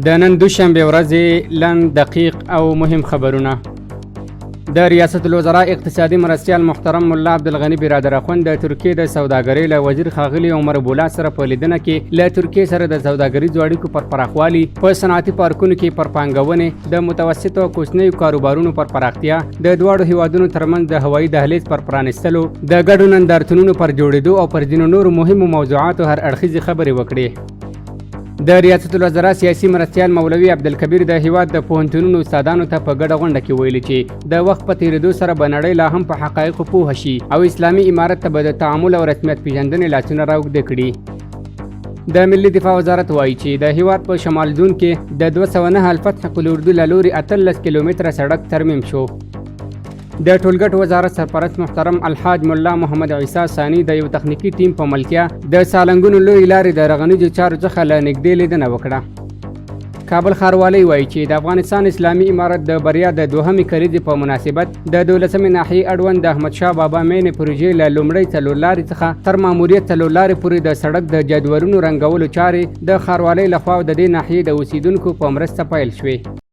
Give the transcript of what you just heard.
د نن دوشنبې ورځې لنډ، دقیق او مهم خبرونه. د ریاست الوزراء اقتصادي مرستیال محترم ملا عبدالغني برادر اخوند د ترکیې د سوداګرۍ له وزیر ښاغلي عمر بولا سره په لیدنه کې له ترکیې سره د سوداګریزو اړیکو پر پراخوالي، په صنعتي پارکونو کې پر پانګونې، د متوسطو او کوچنیو کاروبارونو پر پراختیا، د دواړو هیوادونو ترمنځ د هوایي دهلیز پر پرانیستلو، د ګډو نندارتونونو پر جوړېدو او پر ځینو نورو مهمو موضوعاتو هر اړخیزې خبرې وکړې. د ریاست الوزرا سیاسي مرستیال مولوي عبدالکبیر د هیواد د پوهنتونونو استادانو ته په ګډه غونډه کې ویلي چې د وخت په تیریدو سره به نړۍ لا هم په حقایقو پوه شي او اسلامي امارت ته به د تعامل او رسمیت پیژندنې لاسونه راوږده کړي. د ملي دفاع وزارت وایي چې د هیواد په شمال زون کې د 209 الفتح قول اردو له لوري 18 کیلومتره سړک ترمیم شو. د ټولګټو وزارت سرپرست محترم الحاج ملا محمد عیسی ثاني د یو تخنیکي ټیم په ملتیا د سالنګونو لوی لارې د رغنیزو چارو څخه له نږدې لیدنه وکړه. کابل ښاروالۍ وایي چې د افغانستان اسلامي امارت د بریا د دوهمې کلیزې په مناسبت د دولسمې ناحیې اړوند د احمدشاه بابا مینې پروژې له لومړۍ څلورلارې څخه تر ماموریت څلورلارې پورې د سړک د جدولونو رنګولو چارې د ښاروالۍ لخوا د دې ناحیې د اوسیدونکو په مرسته پیل شوې.